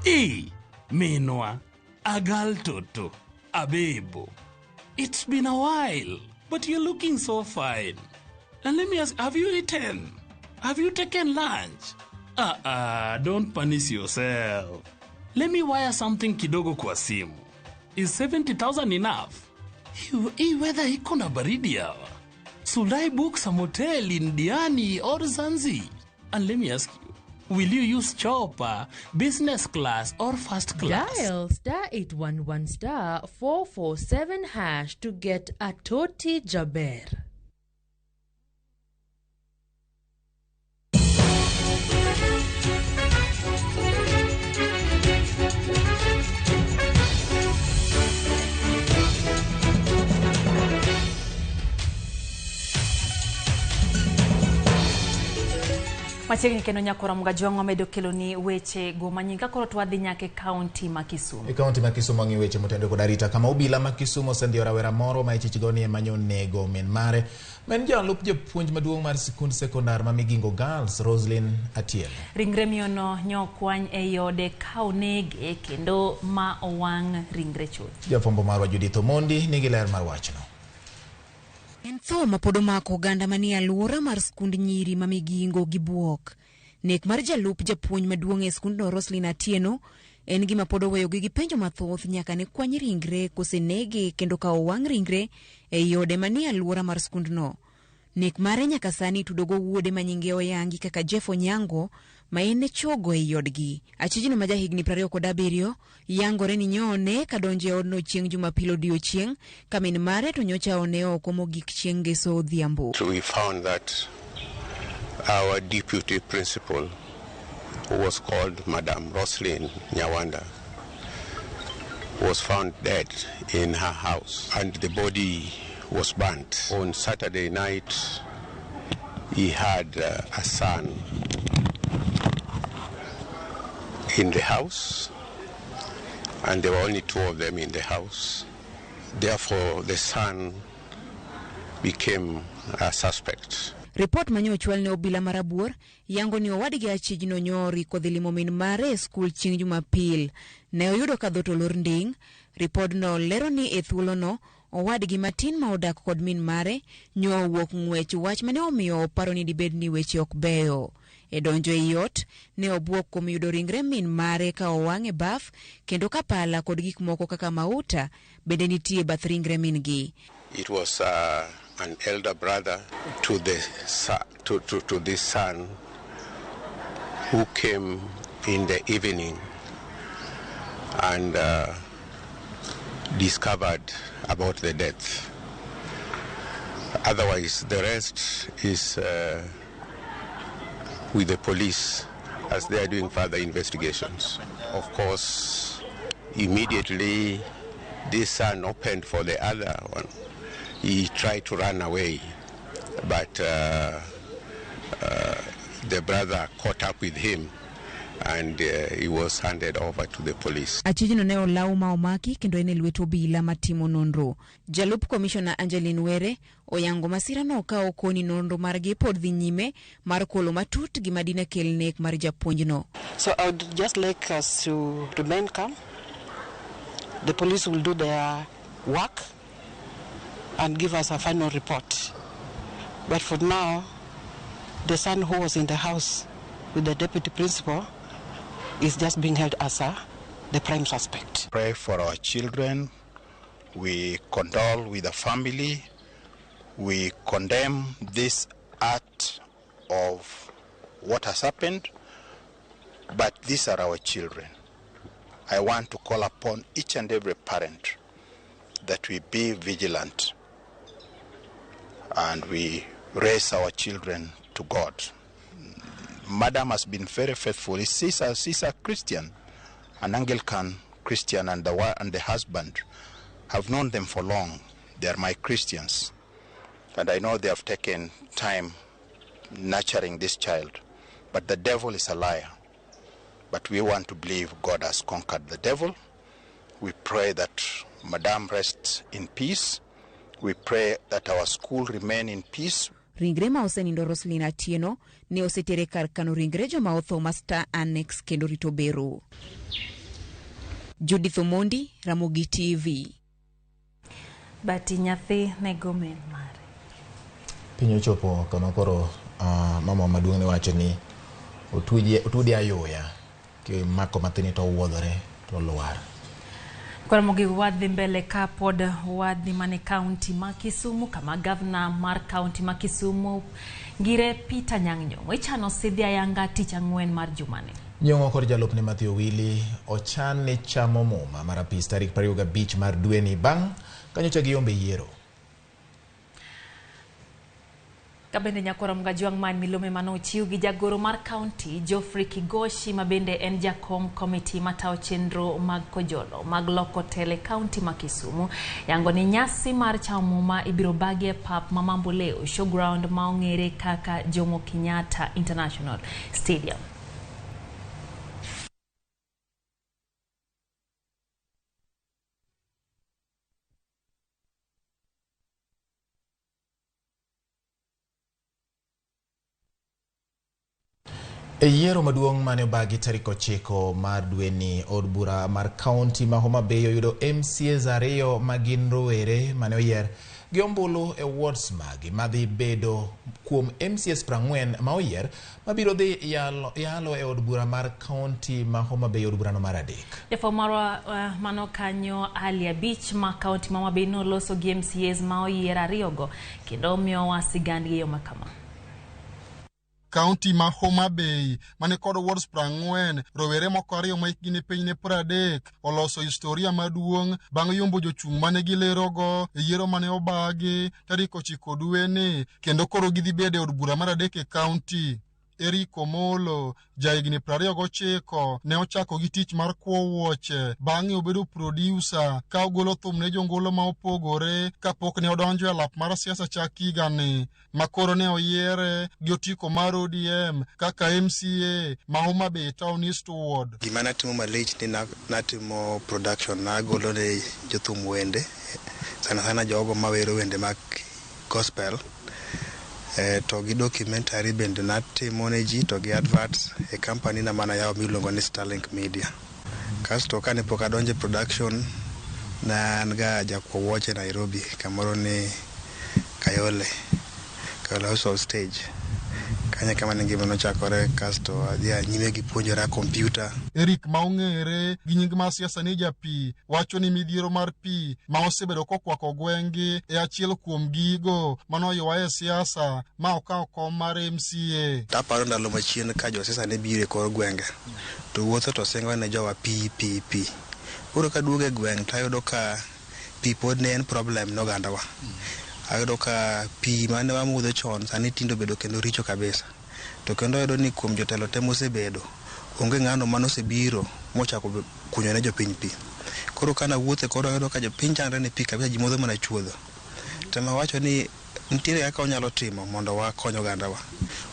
E, minwa, agal toto, abebo. It's been a while, but you're looking so fine. And let me ask, have you eaten? Have you taken lunch? Don't punish yourself. Let me wire something kidogo kwa simu. Is 70,000 enough? Hii weather iko na baridi hawa. Should I book some hotel in Diani or Zanzi? And let me ask you, will you use chopper, business class, or first class? Dial star 811 star 447 hash to get a Toti Jaber. Machiegni kendo nyakora Mgajwang' wamedo kelo ni weche go manyien ka koro twadhi nyaka e kaunti ma Kisumu. E kaunti ma Kisumu wang'i weche motendo kod arita kama obila ma Kisumu osendiyo rawera moro ma ichich go ni ema nyonego min mare ma en jalup japuonj maduong' mar sikund sekondar ma Migingo Girls, Roslyn Atieno. Ringre miyono nyokwany ei ode ka onege kendo ma owang' ringre chuth. Jafwambo marwa Judith Omondi nigi ler mar wachno. En tho ma pod omako oganda manie alwora mar skund nyiri ma Migingo gi buok. Nek mar jalup japuonj maduong' e skundno Roslyn Atieno en gima pod oweyogi gi penjo mathoth nyaka ne kwany ringre kosenege kendo ka owang' ringre ei ode manie alwora mar skundno. Nek mare nyaka sani itudo go wuode ma nyinge oyangi kaka Jeff Onyango ma en ne chogo ei odgi. Achijno ma jahigni 27 yangore ni nyoone kadonjo e odno chieng' Jumapil odiochieng' ka min mare to nyocha one oko mogik chieng' Ngeso odhiambo. So we found that our deputy principal, who was called Madam Roslyn Nyawanda, was found dead in her house, and the body was burnt. On Saturday night, he had a son in the house, and there were only two of them in the house. Therefore, the son became a suspect. Report manyo ochwal ne obila marabuor yango ni owadgi achijno nyori kodhi limo min mare e skul chieng' Jumapil. Ne oyudo ka dhoot olor nding'. Ripodno lero ni e thuolono owadgi matin ma odak kod min mare nyo owuok ng'wech, wach mane omiyo oparo ni dibed ni weche ok beyo. E donjo ei ot, ne obwok kuom yudo ringre min mare ka owang' e baf kendo ka pala kod gik moko kaka mauta bende nitie bath ringre min gi. It was an elder brother to the to this son who came in the evening and discovered about the death. Otherwise, the rest is with the police as they are doing further investigations. Of course, immediately this son opened for the other one. He tried to run away, but the brother caught up with him and he was handed over to the police. Achijno ne olaw ma omaki kendo en e lwet obila matimo nonro. Jalup komishona Angeline Were oyango masirano ka okoni nonro margi pod dhi nyime mar kolo matut gima dine kel nek mar japuonjno. So I would just like us to remain calm. The police will do their work and give us a final report. But for now, the son who was in the house with the deputy principal is just being held as the prime suspect. Pray for our children. We condole with the family. We condemn this act of what has happened, but these are our children. I want to call upon each and every parent that we be vigilant and we raise our children to God. Madam has been very faithful. She's a Christian, an Anglican Christian, and the husband. I've known them for long. They are my Christians. And I know they have taken time nurturing this child. But the devil is a liar. But we want to believe God has conquered the devil. We pray that Madam rests in peace. We pray that our school remain in peace. Ringre ma osenindo Roslyn Atieno ne osetere kar kano ringre joma otho ma Star Annex kendo rito bero. Judith Omondi, Ramogi TV. Bati nyathi nego min mare. Piny ochopo kama koro mama maduong' ne wacho ni otudi ayoya kimako mathini to owuodhore to lwar. Koro mogik wadhi mbele ka pod wadhi mane kaunti ma Kisumu kama gavana mar kaunti ma Kisumu Ngire Peter Anyang' Nyong'o ichano sidhi ayanga tich ang'wen mar jumani. Nyong'o kod jalupne Matthew Owili ochan ni chamo muma mar apis tarik 25 mar dweni bang' kanyocha giyombe yiero. Kabende nyakora Mgajwang' man milome manochiw gi jagoro mar kaunti Geoffrey Kigoshi ma bende en jakom komiti matayo chenro mag kojolo mag loko tele kaunti ma Kisumu yango ni nyasi mar chamo muma ibiro bagi e pap ma Mamboleo showground ma ong'ere kaka Jomo Kenyatta International Stadium. E yiero maduong' mane obagi tarik 9 mar dweni, od bura mar kaunti ma Homa Bay oyudo MCAs 2 ma gin rowere mane oyier gi ombulu e wards magi madhi bedo kuom MCAs 40 ma oyier mabiro dhi yalo e od bura mar kaunti ma Homa Bay, od burano mar 3. Jafwambo marwa mano kanyo Ali Abich ma kaunti ma Homa Bay noloso gi MCAs ma oyier 2 go kendo miyowa sigandgi e yo makama. Kaunti ma Homa Bay mane kod wards 40, rowere moko 2 ma hikgi ni piny ne 30 oloso historia maduong' bang' yombo jochung' mane gilerogo e yiero mane obagi tarik 9 dweni kendo koro gidhi bedo e od bura mar 3 e kaunti. Eric Omolo, jahigni 29, ne ochako gi tich mar kuo wuoche, bang'e obedo producer ka ogolo thum ne jongolo ma opogore kapok ne odonjo e lap mar siasa chak higani, ma koro ne oyiere gi otiko mar ODM kaka MCA ma Homa Bay Town East Ward. Gima natimo malich ni natimo production, nagolo ne jothum wende, sana sana jogo mawero wende mag gospel. To gi documentary bende natimo ne ji to gi adverts e company na mana yawo miluongo ni Starlink Media. Kasto kane pok adonjo e production, ne an ga jakuo wuoche Nairobi kamoro ni Kayole, Kayole House of Stage. Kanyo kama ne ngima nochakore, kasto adhi nyime gi puonjora kompyuta. Eric ma ong'ere gi nying mar siasa ni Japi wacho ni midhiero mar pi ma osebedo kokwako gweng'gi e achiel kuom gigo manoywaye e siasa ma okawo kom mar MCA. Taparo ndalo machien ka josiasa ne biro e kor gwenge to wuotho to singo ne jowa pi pi pi. Koro kaduogo e gweng' tayudo ka pi pod ne en problem ne ogandawa. Ayudo ka pi mane wamodho chon sani tinde obedo kendo richo kabisa. To kendo ayudo ni kuom jotelo te mosebedo, onge ng'ano manosebiro mochako kunyo ne jopiny pi. Koro kana wuothe koro ayudo ka jopiny chandre ne pi kabisa, ji modho mana chuodho. Tema wacho ni nitiere kaka wanyalo timo mondo wakony ogandawa.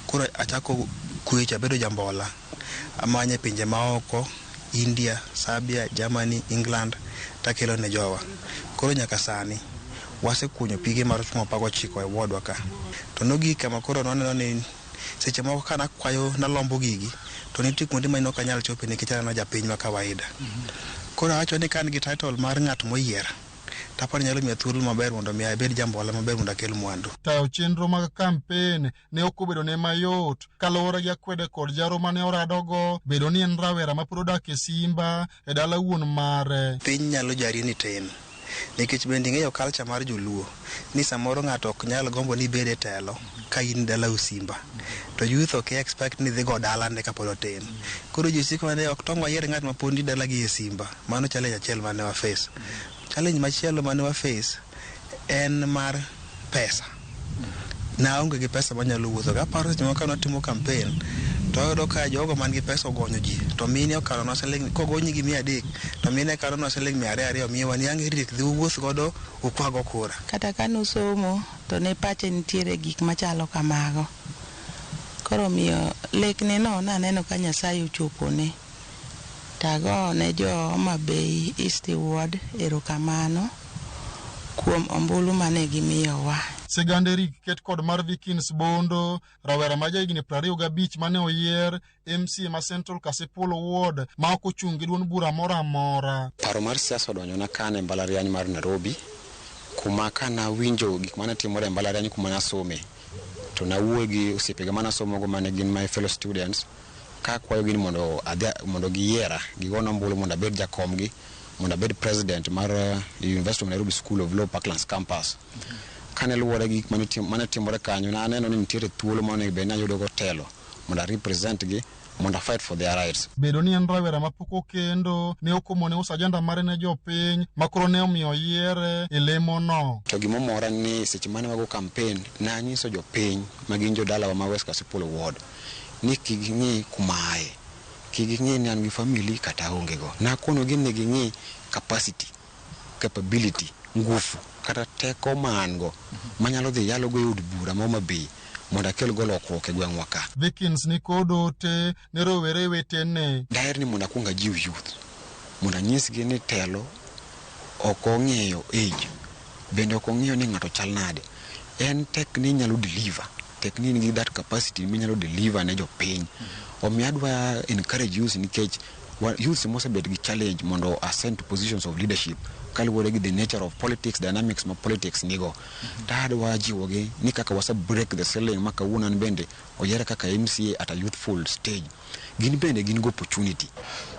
Koro achako kwecho, abedo jambola. Amanye pinje maoko, India, Serbia, Germany, England, takelo ne jowa. Koro nyaka sani wasekunyo pige mar 19 e wardwa ka. To nogik kama koro nwaneno ni seche moko ka nakwayo nalombo gigi to nitie kuonde ma ok anyal chope nikech aneno japiny ma kawaida. Koro awacho ni ka an gi title mar ng'at moyier, taparo ni nyalo miya thuolo maber mondo mi abed jambola maber mondo akel mwandu. Tayo chenro mag kampen ne ok obedo ne mayot kaluwore gi akwede kod jaro mane oradogo bedo ni en rawera ma pod odak e Simba e dala wuon mare. Piny nyalo jari ni tin. Nikech bende ing'eyo culture mar joluo ni samoro ng'ato ok nyal gombo ni ibed e telo ka in dala Simba. To youth ok expect ni dhi go dalane kapod otin. Koro ji siko mana ni ok tong' wayier ng'at ma pod ni dala gi e Simba. Mano challenge achiel mane wa face. Challenge machielo mane wa face en mar pesa. Naonge gi pesa manyalo wuotho. Aparo seche moko ka natimo campaign to ayudo ka jogo man gi pesa ogonyo ji to mine okalonwa siling' kogonyi gi 300 to mine kalonwa siling' 200 miyowa ni ang' Eric dhi uwuoth godo ukwago kura. Kata ka nosomo to ne pache nitiere gik machalo kamago. Koro omiyo lekne no naneno ka Nyasaye ochopone. Tago ne jo Homa Bay East Ward erokamano kuom ombulu mane gimiyowa. Sigand Eric ket kod mar Vikins Bondo, rawera ma jahigni 25 mane oyier MCA ma Central Kasipul Ward ma ok ochung' gi duond bura moro amora. Paro mar siasa odonjona kane e mbalariany mar Nairobi, kuma kanawinjo gik mane timore e mbalariany kuma nasome, to nawuoyo gi osiepega manasomogo mane gin my fellow students, kakwayogi ni mondo adhi mondo giyiera gigona ombulu mondo abed jakomgi mondo abed president mar University of Nairobi School of Law Parklands Campus. Kane luwore gi gik mane timore kanyo, naneno ni nitiere thuolo monego bed ni ayudogo telo mondo a represent gi mondo a fight for their rights. Bedo ni en rawera mapok okendo ne ok omone uso ajenda mare ne jopiny ma koro ne omiyo oyiere e lemono. To gimomora ni seche mane wago campaign nanyiso jopiny ma gin jodalawa ma West Kasipul Ward ni kik ging'i kuma aye, kik ging'i ni an gi family kata aonge go. Nakonogi ni ging'i capacity, capability, ngufu kata teko ma an go manyalo dhi yalogo e od bura ma Homa Bay mondo akel go lokruok e gweng'wa ka. Vikins ni kod ote ne rowere wetene. Daher ni mondo akuong ajiw youth mondo anyisgi ni telo ok ong'iyo age, bende ok ong'iyo ni ng'ato chal nade. En tek ni inyalo deliver, tek ni in gi that capacity minyalo deliver ne jopiny. Omiyo adwa encourage youth nikech youths mosebet gi challenge mondo ascend to positions of leadership kaluwore gi the nature of politics, dynamics ma politics nigo. To adwa jiwogi ni kaka wase break the ceiling ma kawuono an bende oyiera kaka MCA at a youthful stage, gin bende gin gi opportunity.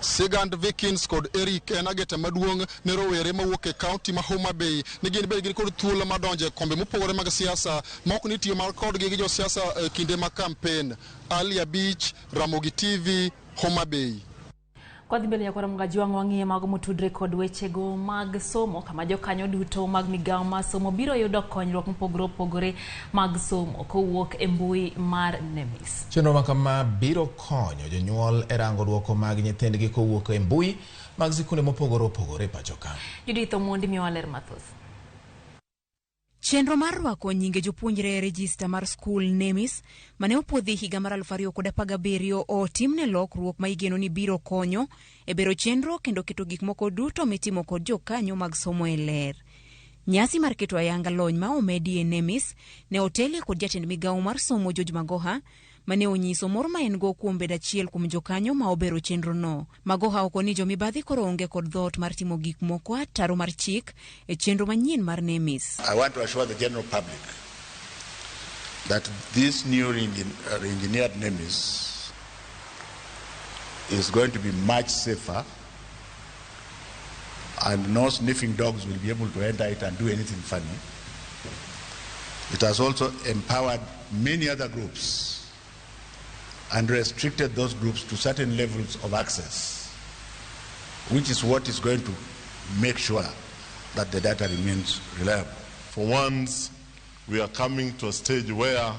Sigand Vikins kod Eric en ageta maduong' ne rowere mawuok e kaunti ma Homa Bay ni gin bende gin kod thuolo mar donjo e kombe mopogore mag siasa ma ok ni tiyo mar kodgi gi josiasa e kinde mag kampen. Ali Abich, Ramogi TV, Homa Bay. Kwadhi mbele nyakwara Mgajwang' wang'iye mago motudre kod wechego mag somo kama jokanyo duto mag migawo mar somo biro yudo konyruok mopogore opogore mag somo kowuok e mbui mar NEMIS. Chenro ma kama biro konyo jonyuol e rango duoko mag nyithindgi kowuok e mbui mag sikunde mopogore opogore e pacho ka. Judith Omondi miyowa ler mathoth. Chenro mar rwako nyinge jopuonjre e rejista mar skul NEMIS mane opuodhi higa mar 2017 otimne lokruok ma igeno ni biro konyo e bero chenro kendo keto gik moko duto mitimo kod jokanyo mag somo e ler. Nyasi mar keto ayanga lony ma omedi e NEMIS ne otelie kod jatend migawo mar somo George Magoha mane onyiso mor ma en go kuom bedo achiel kuom jokanyo ma obero chenrono. Magoha oko ni jomibadhi koro onge kod dhoot mar timo gik moko ataro mar chik e chenro manyien mar NEMIS. I want to assure the general public that this new re-engineered NEMIS is going to be much safer and no sniffing dogs will be able to enter it and do anything funny. It has also empowered many other groups and restricted those groups to certain levels of access, which is what is going to make sure that the data remains reliable. For once, we are coming to a stage where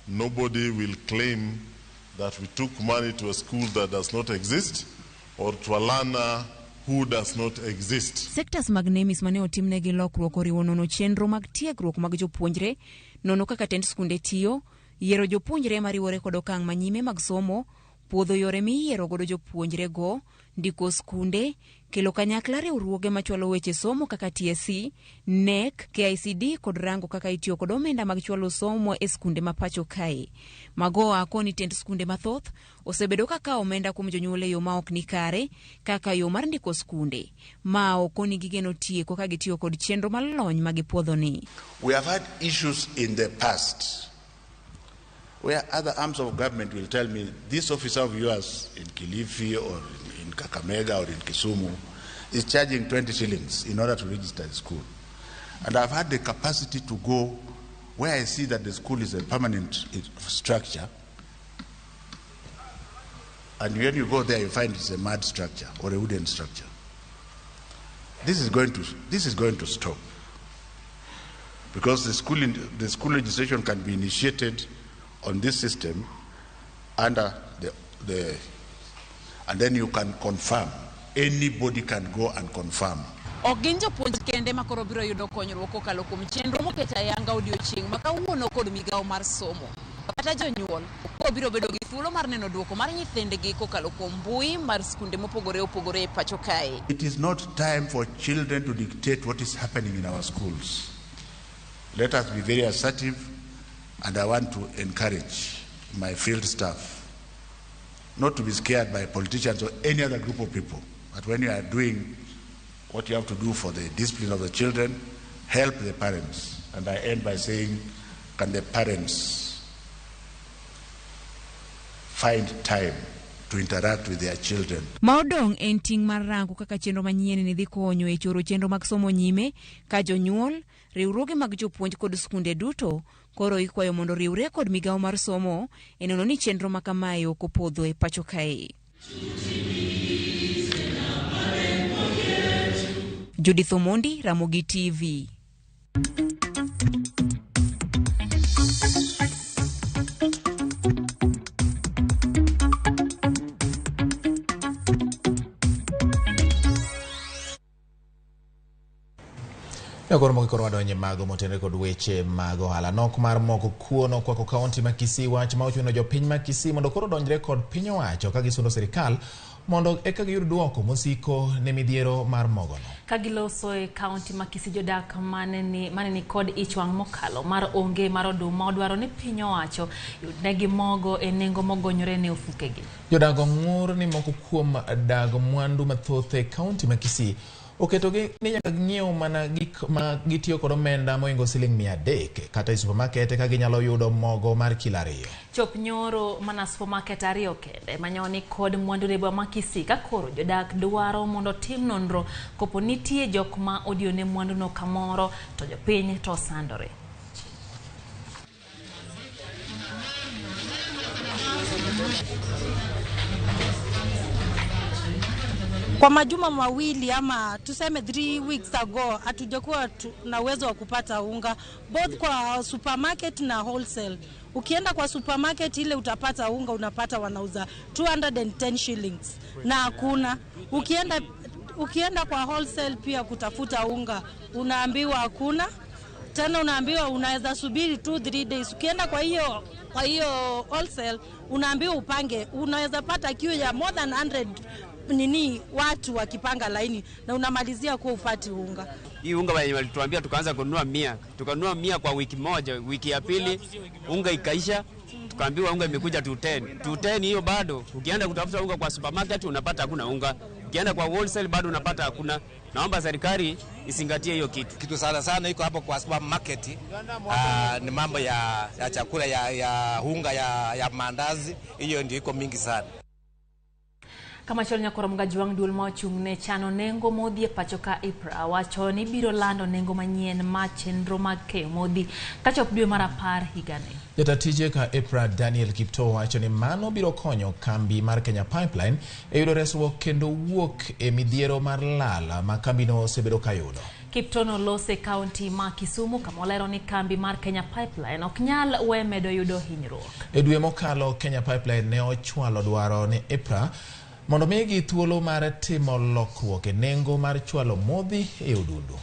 nobody will claim that we took money to a school that does not exist or to a learner who does not exist. Sectors mag NEMIS mane otimnegi lokruok oriwo nono chenro mag tiegruok mag jopuonjre, nono kaka tend skunde tiyo, yiero jopuonjre mariwore kod okang' manyime mag somo, puodho yore miyiero godo jopuonjre go, ndiko skunde, kelo kanyakla riwruoge machwalo weche somo kaka TSC, KNEC, KICD kod rango kaka itiyo kod omenda mag chwalo somo e skunde ma pacho kae. Magoha koni tend skunde mathoth osebedo ka kawo omenda kuom jonyuol e yo ma ok ni kare kaka yo mar ndiko skunde. Ma okoni gigeno tieko ka gitiyo kod chenro mar lony ma gipuodho ni. We have had issues in the past where other arms of government will tell me this officer of yours in Kilifi or in Kakamega or in Kisumu is charging 20 shillings in order to register the school. And I've had the capacity to go where I see that the school is a permanent structure. And when you go there, you find it's a mud structure or a wooden structure. This is going to stop. Because the school registration can be initiated on this system under the and then you can confirm. Anybody can go and confirm. Ok gin jopuonj kende ma koro biro yudo konyruok kokalo kuom chenro moket ayanga odiochieng' ma kawuono kod migawo mar somo. Kata jonyuol koro biro bedo gi thuolo mar neno duoko mar nyithindgi kokalo kuom mbui mar skunde mopogore opogore e pacho kae. It is not time for children to dictate what is happening in our schools. Let us be very assertive, and I want to encourage my field staff not to be scared by politicians or any other group of people. But when you are doing what you have to do for the discipline of the children, help the parents. And I end by saying, can the parents find time to interact with their children? Ma odong' en ting' mar rango kaka chenro manyien ni dhi konyo e choro chenro mag somo nyime ka jonyuol, riwruoge mag jopuonj kod skunde duto koro ikwayo mondo riwre kod migawo mar somo e neno ni chenro ma kamae ok opodho e pacho kae. Judith Omondi, Ramogi TV. Koro mogik wadonje mago motenore kod weche mag ohala. Nok mar moko kuon okwako kaunti ma Kisii, wach ma ochuno jopiny ma Kisii mondo koro donjre kod piny owacho ka gisundo sirikal mondo eka giyud duoko mosiko ne midhiero mar mogono. Ka giloso e kaunti ma Kisii, jodak mane ni kod ich wang' mokalo mar onge mar oduma odwaro ni piny owacho yudnegi mogo e nengo mogonyore ne ofukegi. Jodak ong'ur ni moko kuom dag mwandu mathoth e kaunti ma Kisii oketogi ni nyaka ging'iew mana gik ma gitiyo kod omenda mohingo siling 300 kata e supermarket ka ginyalo yudo mogo mar kilo 2. Chop nyoro mana supermarket 2 kende manyoni kod mwandu e boma ma Kisii ka koro jodak dwaro mondo tim nonro kopo nitie jok ma odione mwandu no kamoro to jopiny to sandore. Kwa majuma mawili ama tuseme 3 weeks ago hatujakuwa na uwezo wa kupata unga both kwa supermarket na wholesale. Ukienda kwa supermarket ile utapata unga, unapata wanauza 210 shillings na hakuna. Ukienda kwa wholesale pia kutafuta unga unaambiwa hakuna. Tena unaambiwa unaweza subiri 2-3 days. Ukienda kwa hiyo wholesale unaambiwa upange, unaweza pata queue ya more than 100 nini watu wakipanga laini na unamalizia kuwa upati unga. Hii unga walituambia tukaanza kununua 100, tukanunua 100 kwa wiki moja, wiki ya pili unga ikaisha, tukaambiwa unga imekuja 210. 210 hiyo bado ukienda kutafuta unga kwa supermarket unapata hakuna unga. Ukienda kwa wholesale bado unapata hakuna. Naomba serikali isingatie hiyo kitu. Kitu sana sana iko hapo kwa supermarket ni mambo ya chakula ya unga ya mandazi, hiyo ndio iko mingi sana. Kama chon nyakoro Mgajuang duol ma ochung' ne chano nengo modhi e pacho ka IPRA wacho ni biro lando nengo manyien ma chenro mag keyo modhi kachop dwe mar 10 higani. Jata tije ka IPRA Daniel Kiptoo wacho ni mano biro konyo kambi mar Kenya Pipeline e yudo resruok kendo wuok e midhiero mar lala ma kambino osebedo kayudo. Kiptoo nolose kaunti ma Kisumu kama olero ni kambi mar Kenya Pipeline ok nyal we medo yudo hinyruok. E dwe mokalo Kenya Pipeline ne ochwalo dwaro ne IPRA mondo migi thuolo mar timo lokruok e nengo mar chwalo modhi e odundu.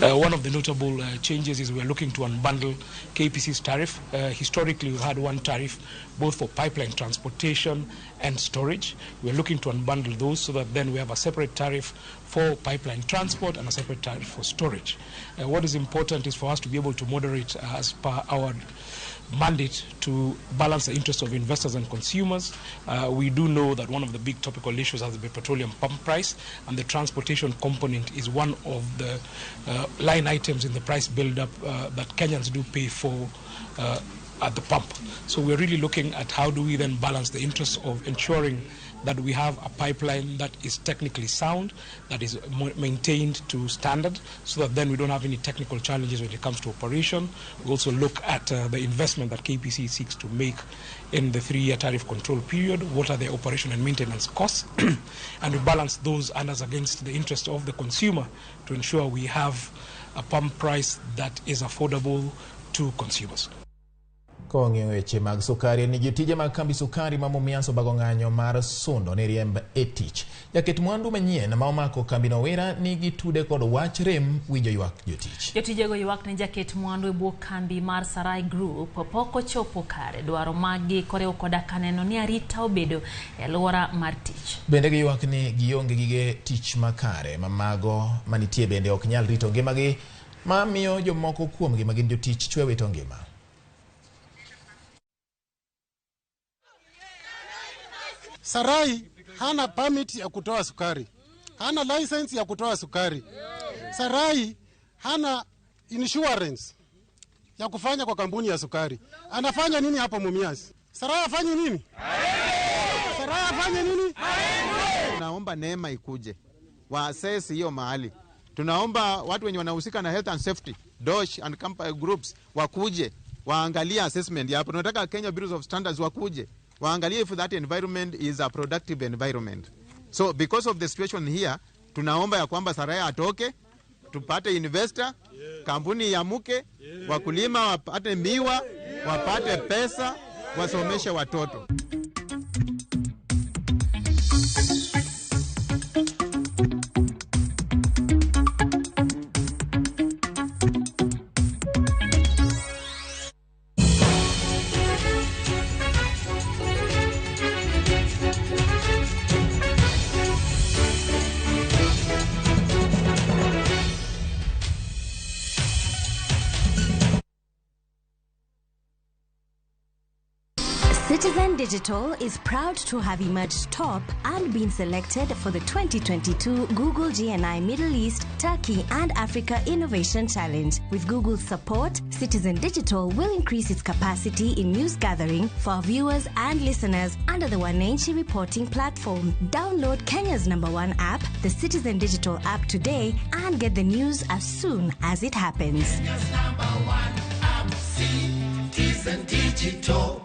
One of the notable changes is we are looking to unbundle KPC's tariff. Historically, we've had one tariff both for pipeline transportation and storage. We are looking to unbundle those so that then we have a separate tariff for pipeline transport and a separate tariff for storage. What is important is for us to be able to moderate as per our mandate to balance the interests of investors and consumers. We do know that one of the big topical issues has been petroleum pump price, and the transportation component is one of the line items in the price build-up that Kenyans do pay for at the pump. So we're really looking at how do we then balance the interests of ensuring that we have a pipeline that is technically sound, that is maintained to standard, so that then we don't have any technical challenges when it comes to operation. We also look at the investment that KPC seeks to make in the 3-year tariff control period, what are the operation and maintenance costs, and we balance those and as against the interest of the consumer to ensure we have a pump price that is affordable to consumers. Kong'iyo weche mag sukari ni jotije mag kambi sukari ma Mumias obago ng'anyo mar sundo ni riemb e tich. Jaket mwandu manyien ma omako kambino Wira nigi tude kod wach rem winjo ywak jotich. Jotijego ywak ne jaket mwandu e bwo kambi mar Sarai Group pok ochopo kare dwaro maggi koriwo koda ka neno ni arita obedo e alwora mar tich. Bende giywak ni gionge gige tich makare ma mago manitie bende ok nyal rito ngimagi ma miyo jomoko kuomgi ma gin jotich chwe wito ngima. Sarai hana permit ya kutoa sukari, hana license ya kutoa sukari. Sarai hana insurance ya kufanya kwa kampuni ya sukari. Anafanya nini hapo Mumias? Sarai afanye nini? Sarai afanye nini? Tunaomba neema ikuje waassess hiyo mahali. Tunaomba watu wenye wanahusika na health and safety, DOSH and company groups wakuje waangalie assessment ya hapo. Tunataka Kenya Bureau of Standards wakuje waangalie if that environment is a productive environment. So because of the situation here, tunaomba ya kwamba Saraya atoke, tupate investor, kampuni iamuke, wakulima wapate miwa, wapate pesa, wasomeshe watoto. Citizen Digital is proud to have emerged top and been selected for the 2022 Google GNI Middle East, Turkey and Africa Innovation Challenge. With Google's support, Citizen Digital will increase its capacity in news gathering for our viewers and listeners under the Wananchi reporting platform. Download Kenya's #1 app, the Citizen Digital app today, and get the news as soon as it happens. Kenya's #1 app, Citizen Digital.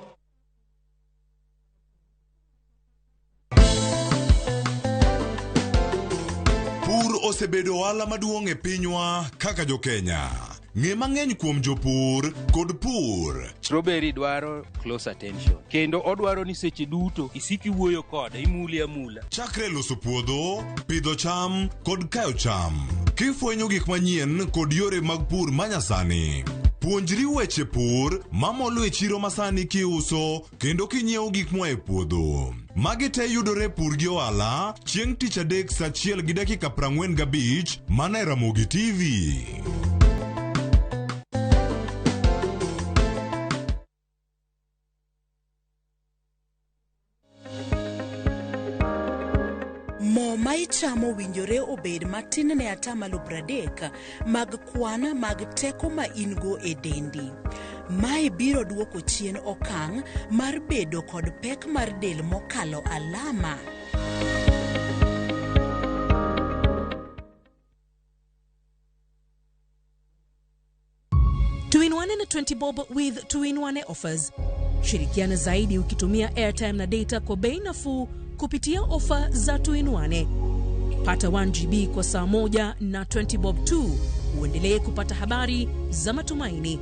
Pur osebedo ohala maduong' e pinywa kaka jo-Kenya. Ng'e mang'eny kuom jopur kod pur. Strawberry dwaro close attention. Kendo odwaro ni seche duto isik iwuoyo kode, imule amula. Chakre loso puodho, pidho cham kod kayo cham. Kifwenyo gik manyien kod yore mag pur manyasani. Puonjri weche pur mamolo e chiro masani kiuso kendo kinyiewo gik moa e puodho. Magi te yudore Pur gi Ohala chieng' tich adek saa 1:45 mana e Ramogi TV. Mo ma ichamo owinjore obed matin ne 30% mag kwan mag teko ma in-go e dendi. Mae biro duoko chien okang' mar bedo kod pek mar del mokalo alama. Tuinuane na 20 bob with Tuinuane offers. Shirikiana zaidi ukitumia airtime na data kwa bei nafuu kupitia ofa za Tuinuane. Pata 1 GB kwa saa moja na 20 bob 2. Uendelee kupata habari za matumaini.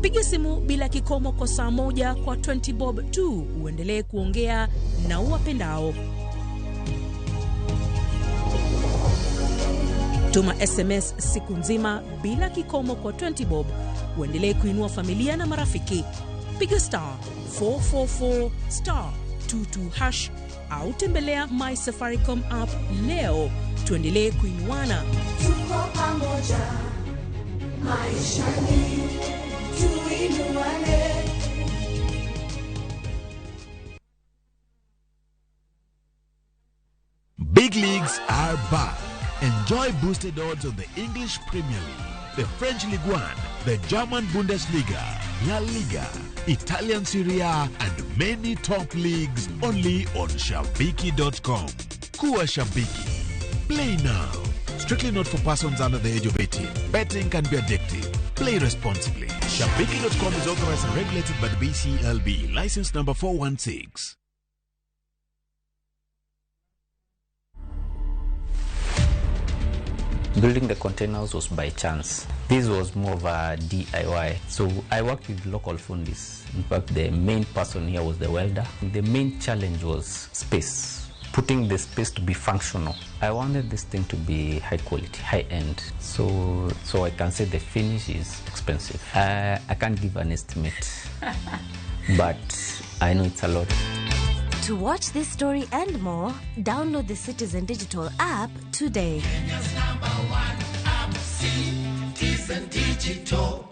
Piga simu bila kikomo kwa saa moja kwa 20 bob 2. Uendelee kuongea na uwapendao. Tuma SMS siku nzima bila kikomo kwa 20 bob. Uendelee kuinua familia na marafiki. Piga star 444 star 22 hash au tembelea My Safaricom app leo. Tuendelee kuinuana. Tuko pamoja maishani, tuinuane. Big leagues are back. Enjoy boosted odds on the English Premier League, the French Ligue 1, the German Bundesliga, La Liga, Italian Serie A, and many top leagues only on Shabiki.com. Kuwa Shabiki. Play now. Strictly not for persons under the age of 18. Betting can be addictive. Play responsibly. Shabiki.com is authorized and regulated by the BCLB. License number 416. Building the containers was by chance. This was more of a DIY. So I worked with local fundis. In fact, the main person here was the welder. The main challenge was space, putting the space to be functional. I wanted this thing to be high quality, high end. So I can say the finish is expensive. I can't give an estimate, but I know it's a lot. To watch this story and more, download the Citizen Digital app today. Kenya's number one app, Citizen Digital.